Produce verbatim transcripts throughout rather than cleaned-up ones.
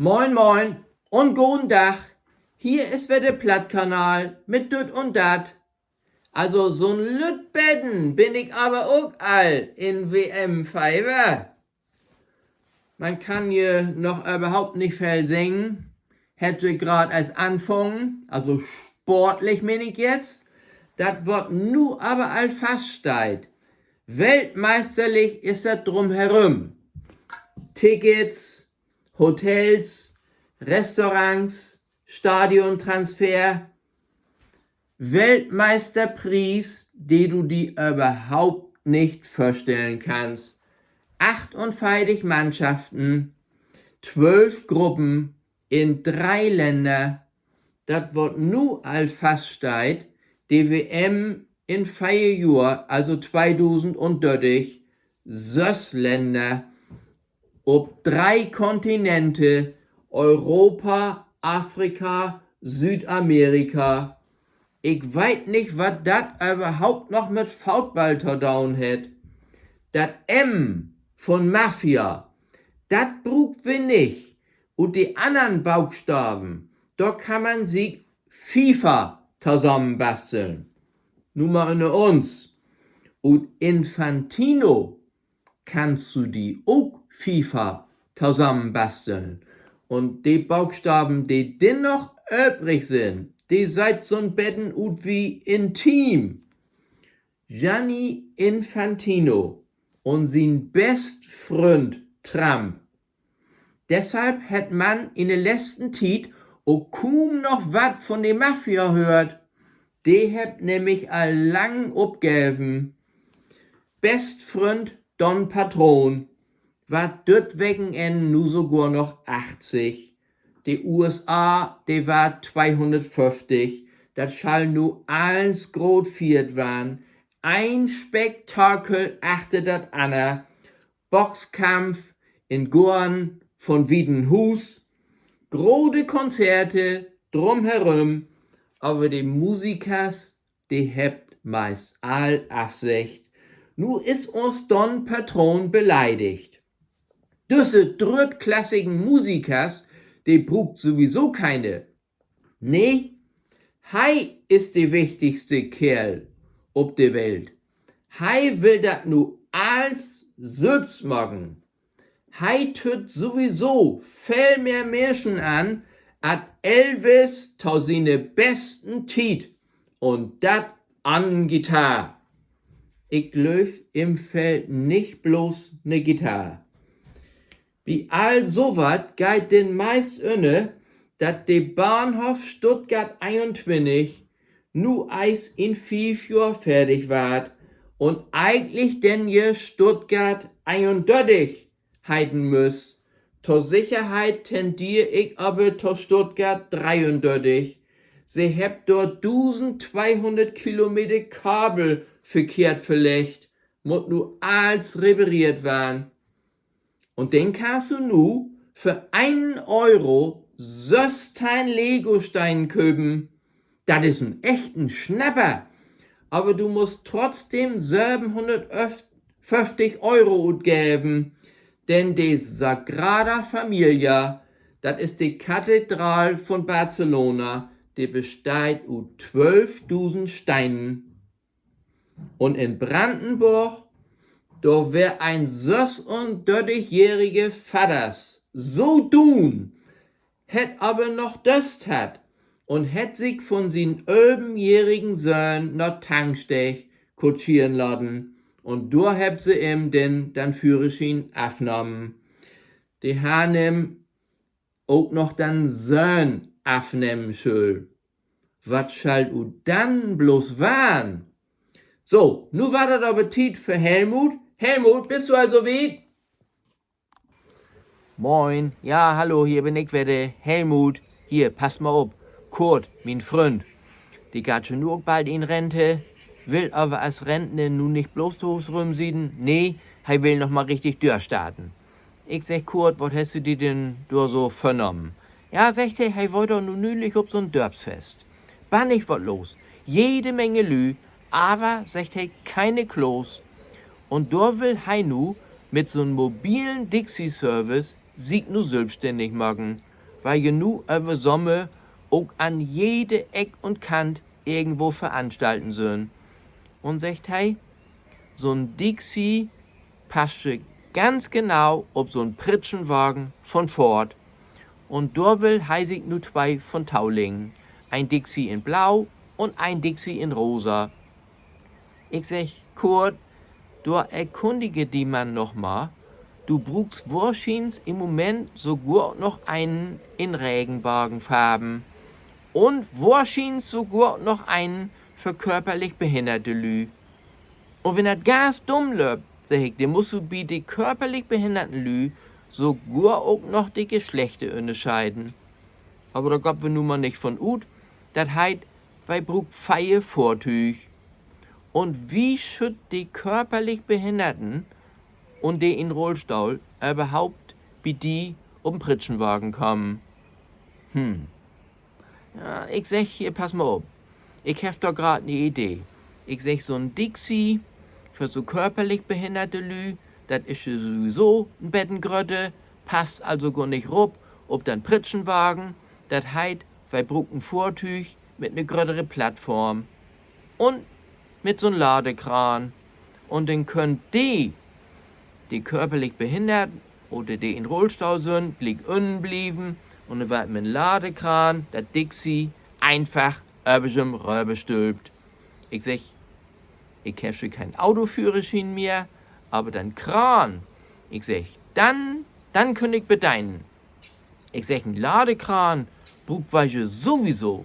Moin, moin un goden Dag. Hier is wedder de Plattkanal mit Düt un Dat. Also, so'n lütt beten bün ik aver ok al in W M-Fever. Man kann je noch överhaupt nich veel seggen. Hett je graad eerst anfungen, also sportlich meen ik jetzt. Dat, wat nu aver al faststeiht: Weltmeisterlich is dat Drumherum. Tickets, Hotels, Restaurants, Stadiontransfer. Weltmeisterpries, de du di överhaupt nich vörstellen kannst. Achtunveertig Mannschaften, twölf Gruppen in dree Länner. Dat, wat nu al faststeiht: De W M in veer Johr, also tweedusendunddörtig, söss Länner op dree Kontinente: Europa, Afrika, Südamerika. Ik weet nich, wat dat överhaupt noch mit Football to doon hett. Dat M vun Mafia, dat bruukt wi nich. Ut de annern Bookstaven, dor kann man sik FIFA tosamenbasteln. Nu mal ünner uns: Ut Infantino kannst du di ok FIFA tosamenbasteln. Un de Bookstaven, de denn noch övrig sünd, de seht so'n beten ut as intim. Gianni Infantino un sien best Fründ Trump. Deshalb hett man in de letzten Tiet ok kuum noch wat vun de Mafia höört. De hebbt nämlich al lang opgeven. Best Fründ Don Patron warrt düt Wekenenn nu sogor noch achtzig. De U S A, de warrt tweehunnertföfftig. Dat schall nu allens groot fiert warrn. Een Spektakel achter dat anner. Boxkampf in Goorn vun Wieten Huus, grote Konzerte drumherum, aver de Musikers, de hebbt meist all afseggt. Nu is uns Don Patron beleidigt. Düsse drüttklassigen Musikers, de bruukt sowieso keener. Nee, he is de wichtigste Keerl op de Welt. He will dat nu allens sülvst maken. He tütt sowieso veel mehr Minschen an as Elvis to siene besten Tiet. Un dat an Gitarr. Ik glööv, em fehlt nich blots 'ne Gitarr. Bi all so wat geiht denn meist ünner, dat de Bahnhoff Stuttgart eenuntwintig nu eerst in fief Johr fertig warrt un egentlich denn je Stuttgart eenundörtig heten müss. To Sicherheit tendeer ik aver to Stuttgart dreeundörtig. Se hebbt dor dusendzweehunnert Kilometer Kabel verkehrt verleggt. Mutt nu allens repareert warrn. Un denn kannst du nu för een Euro sössteihn Lego-Stenen köpen. Dat is en echten Snapper. Aver du musst trotzdem sövenhunnertföfftig Euro utgeven, denn de Sagrada Familia, dat is de Kathedral vun Barcelona, de besteiht ut twölfdusend Stenen. Un in Brannenborg, dor weer en sössundörtigjohrige Vadders so duun, hett aver noch Döst hatt un hett sik vun sien ölvenjohrigen Söhn na Tanksteg kutscheren laten. Un dor hebbt se em denn den Führerschien afnahmen. De harr em ok noch den Söhn afnehmen schullt. Wat schall ut den blots warrn? So, nu warrt dat aver Tiet för Helmut. Helmut, büst du al so wiet? Moin. Ja, hallo, hier bün ik wedder, Helmut. Hier, pass mal op. Kurt, mien Fründ, de geiht jo nu ok bald in Rente, will aver as Rentner nu nich blots to Huus rümsitten. Nee, he will noch mal richtig dörstarten. Ik segg: Kurt, wat hest du di denn dor so vörnahmen? Ja, seggt he, he weer doch nu nülich op so'n Dörpsfest. Bannig wat los. Jede Menge Lüüd, aver, seggt he, keene Klos. Un dor will he nu mit so'n mobilen Dixi-Service sik nu sülvstännig maken. wat je nu över Sommer ok an jede Eck un Kant irgendwo veranstalten sünd. Un seggt he: So'n Dixi passt ganz genau op so'n Pritschenwagen von Ford. Un dor will he sik nu twee von tauleggen. Een Dixi in Blau un een Dixi in Rosa. Ik segg: Kurt, dor erkundige di man noch mal. Du bruukst wohrschiens in Moment sogor noch eenen in Regenbogenfarven. Un wohrschiens sogor noch eenen för körperlich behinnerte Lüüd. Un wenn dat ganz dumm löppt, segg ik, denn musst du bi de körperlich behinnerten Lüüd sogor ok noch de Geschlechter ünnerscheiden. Aver dor gaht wi nu mal nich von ut. Dat heet, wi bruukt veer Fohrtüüg. Un wo schüllt de körperlich Behinnerten un de in Rullstohl överhaupt bi di op 'n Pritschenwagen kamen? Hm. Ja, ik segg: Hier, pass mal op. Ik heff dor graad 'ne Idee. Ik segg: So'n Dixi för so körperlich behinnerte Lüüd, dat is ja sowieso en beten grötter, passt also gor nich rop op den Pritschenwagen. Dat heet, wi bruukt en Fohrtüüg mit 'ne gröttere Plattform un mit so'n Ladekran. Un denn köönt de, de körperlich behinnert oder de in Rullstohl sünd, gliek ünnen blieven, un denn warrt mit 'n Ladekran dat Dixi eenfach över sük röverstülpt. Ik segg: Ik heff jo keen Autoführerschien mehr, aver den Kran, ik segg, den, den köön ik bedeenen. Ik segg: En Ladekran bruukt wi jo sowieso.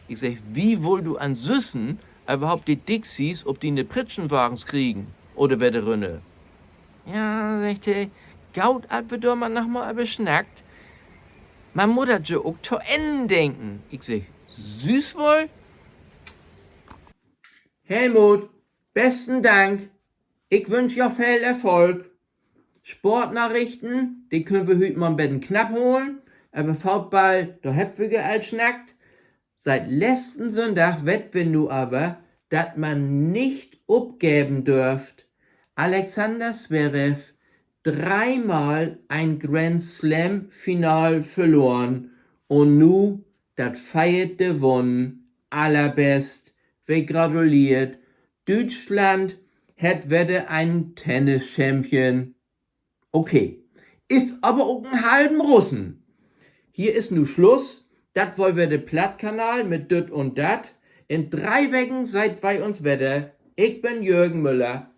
Ik segg: Wo wullt du ansünsten överhaupt de Dixis op diene Pritschenwagens kriegen oder wedder rünner? Ja, seggt he, goot, dat wi dor mal noch mal över snackt. Man mutt dat jo ok to Enn denken. Ik segg: Sühst woll? Helmut, besten Dank. Ik wünsch jo veel Erfolg. Sportnarichten, de köönt wi hüüt mal 'n beten knapp holen, aver Football, dor hebbt wi jo al snackt. Siet letzten Sünndag weet wi nu aver, dat man nich opgeven dörft. Alexander Zverev, dreemal en Grand Slam Final verloren un nu dat veerte wunnen. Allerbest, wi gratuleert. Düütschland hett wedder en Tennis-Champion. Okay. Is aver ok en halven Russen. Hier is nu Sluss. Dat weer wedder de Plattkanal mit Düt un Dat. In dree Weken seht wi uns wedder. Ik bün Jürgen Müller.